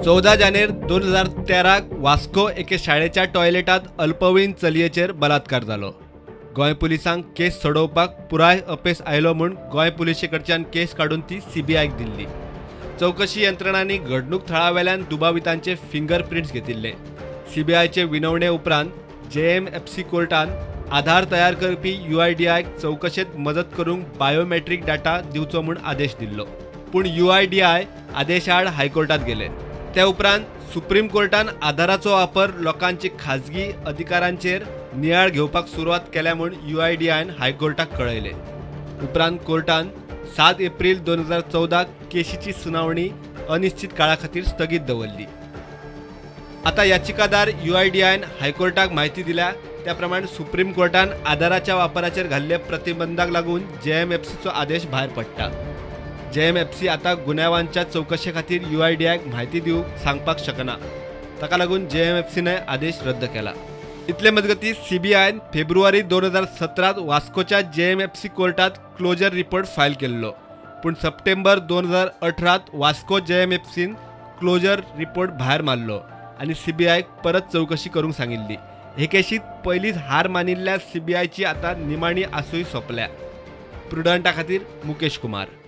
14 जानेर 2013 वास्को एके शाळेच्या टॉयलेटात अल्पवयीन चलयेचेर बलात्कार जालो. गोंय पुलिसांक केस सोडोवपाक पुराय अपेस आयलो म्हूण गोंय पुलिशे कडच्यान केस काडून ती सीबीआयक दिल्ली. चवकशी यंत्रणांनी घडणूक थळावेल्यान दुबावितांचे फिंगर प्रिंट्स घेतिल्ले. सीबीआयचे विनवणे उपरांत जेएमएफसी कोर्टान आधार तयार करपी यूआयडीआयक चवकशेंत मजत करूंक बायोमेट्रीक डाटा दिवचो म्हूण आदेश दिल्लो. पूण यूआयडीआय आदेशाआड हायकोर्टात गेले. त्या उपरांत सुप्रीम कोर्टान आधाराचो वापर लोकांची खाजगी अधिकारांचेर नियाळ घेवपाक सुरवात केल्या म्हूण यूआयडीआयन हायकोर्टाक कळयलें. उपरांत कोर्टान 7 एप्रील 2014 केशीची सुनावणी अनिश्चित काळा खातीर स्थगीत दवरली. आता याचिकादार यूआयडीआयन हायकोर्टाक म्हायती दिल्या त्या प्रमाण सुप्रीम कोर्टान आधाराच्या वापराचेर घाल्ले प्रतिबंधाक लागून जेएमएफसीचो आदेश भायर पडटा. जेएमएफसी आता गुन्यांवांच्या चवकशे खातीर यूआयडीआयक म्हायती दिवंक सांगपाक शकना. ताका लागून जेएमएफसीने आदेश रद्द केला. इतले मजगती सीबीआयन फेब्रुवारी 2017 वास्कोच्या जेएमएफसी कोर्टात क्लोजर रिपोर्ट फायल केल्लो. पूण सप्टेंबर 2018 वास्को जेएमएफसीन क्लोजर रिपोर्ट भायर मारलो आनी सीबीआयक परत चवकशी करूंक सांगिल्ली. हे केशीत पयलींच हार मानिल्ल्या सीबीआयची आता निमाणी आसूय सोंपल्या. प्रुडंटा खातीर मुकेश कुमार.